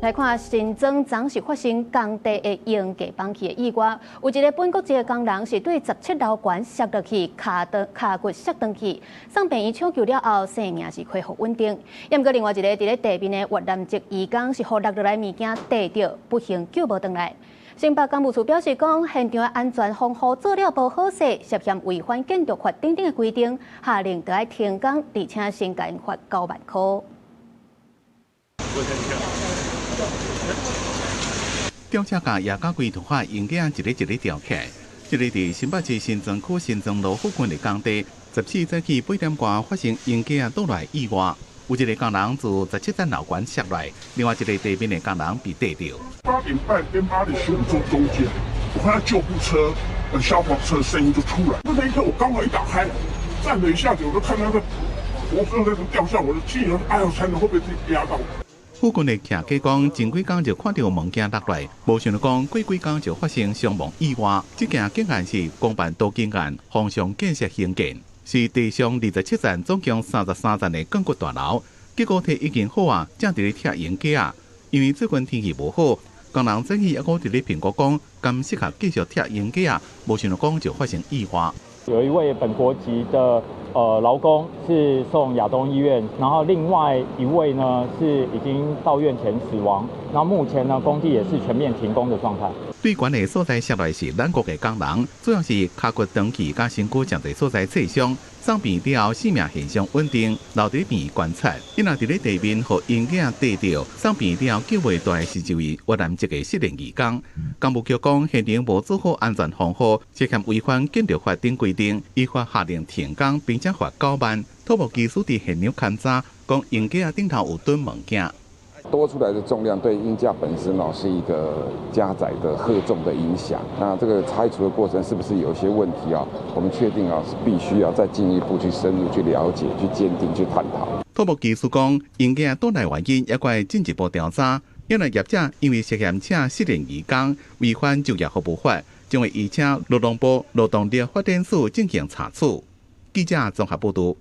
來看新莊昨是發生工地的鷹架崩去的意外，有一個本國籍的工人是對17樓懸摔落去，跤斷跤骨摔斷去，送病院搶救了後，生命是恢復穩定。毋過另外一個佇咧地面的越南籍移工是予落落來物件硩著，不幸救無轉來。新北工務處表示講，現場的安全防護做了無好勢，涉嫌違反建築法等等的規定，下令著愛停工，而且先共𪜶罰9萬箍。吊車共壓甲規塗海鷹架一个一个吊起來。這个佇新北市新莊區新莊路附近的工地，14早起8點外發生鷹架倒落意外，有一個工人自17層樓懸摔落來，另外一個地面的工人被硩著。8點半跟8點15鐘中間，我看到救護車、消防車聲音就出來。那一刻我剛好一打開，站了一下子，我就看到那個活生生掉下，我就心裡哎呦，慘了，會不會自己壓到？附近的徛家講，前幾工就看著物件落來，無想著講過幾工就發生傷亡意外。這件建案是公辦都更案，鴻祥建設興建，是地上27層，總共33層的鋼骨大樓。結果體已經好啊，正佇咧拆鷹架。因為最近天氣無好，工人早起猶閣佇咧評估講，敢適合繼續拆鷹架，無想著講就發生意外。有一位本國籍的勞工是送亞東醫院，然後另外一位呢是已經到院前死亡。那目前呢工地也是全面停工的狀態。對懸的所在摔落是咱國的工人，主要是跤骨斷去佮身軀誠濟所在挫傷，送病了後生命現象穩定，留佇病院觀察。伊若佇咧地面予鷹架硩著，送病了後救袂回來是一位越南籍的失聯移工。工務局講現場無做好安全防護，涉嫌違反建築法等規定，依法下令停工，並且罰九萬。土木技師佇現場勘查，講鷹架頂頭有躉物件。多出來的重量對鷹架本身哦是一個加載的荷重的影響。那這個拆除的過程是不是有些問題啊？我們確定啊是必須要再進一步去深入去了解、去鑑定、去探討。土木技師講，鷹架倒來原因猶閣愛進一步調查。因為業者因為涉嫌請失聯移工違反就業服務法，將會移請勞動部勞動力發展署進行查處。記者綜合報導。